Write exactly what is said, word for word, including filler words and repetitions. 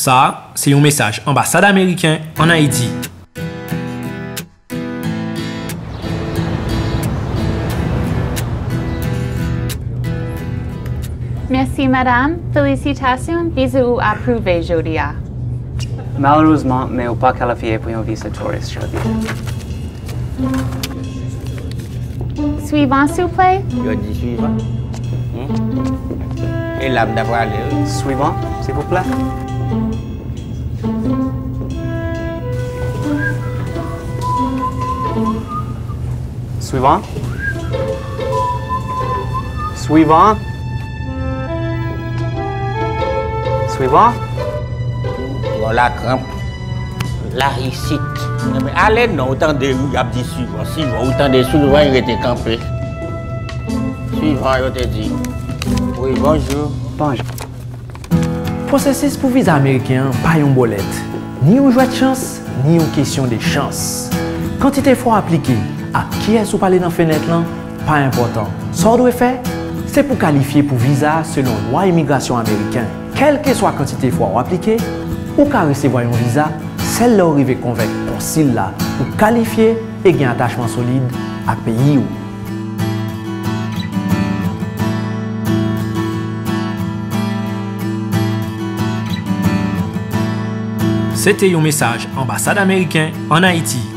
Sa a se yon mesaj Anbasad Ameriken ann Ayiti. Mèsi, madanm. Felisitasyon, viza ou apwouve jodi a. Malerezman, men ou pa kalifye pou yon viza touris jodi. Swivan, souple? Yo di swivan. E la m ta prale, wi. Swivan, silvouplè. Swivan. Swivan. Swivan. Bon, lakranp. La isit. Ale non, ou tande, wi, y ap di swivan. Swivan, ou tande swivan, y rete kanpe. Swivan, yo te di. Wi, bonjou. Bonjou. Pwosesis pou viza ameriken an pa yon bòlèt, ni yon jwèt chans, ni yon kesyon de chans. Kantite fwa w aplike ak kiyès ou pale nan fenèt lan pa enpòtan. Sa w dwe fè, se pou w kalifye pou viza a selon lwa imigrasyon ameriken. Kèlkeswa kantite fwa w aplike, ou ka resevwa yon viza sèl lè w rive konvenk konsil la ou kalifye e gen atachman solid ak peyi w. Se te yon mesaj Anbasad Ameriken ann Ayiti.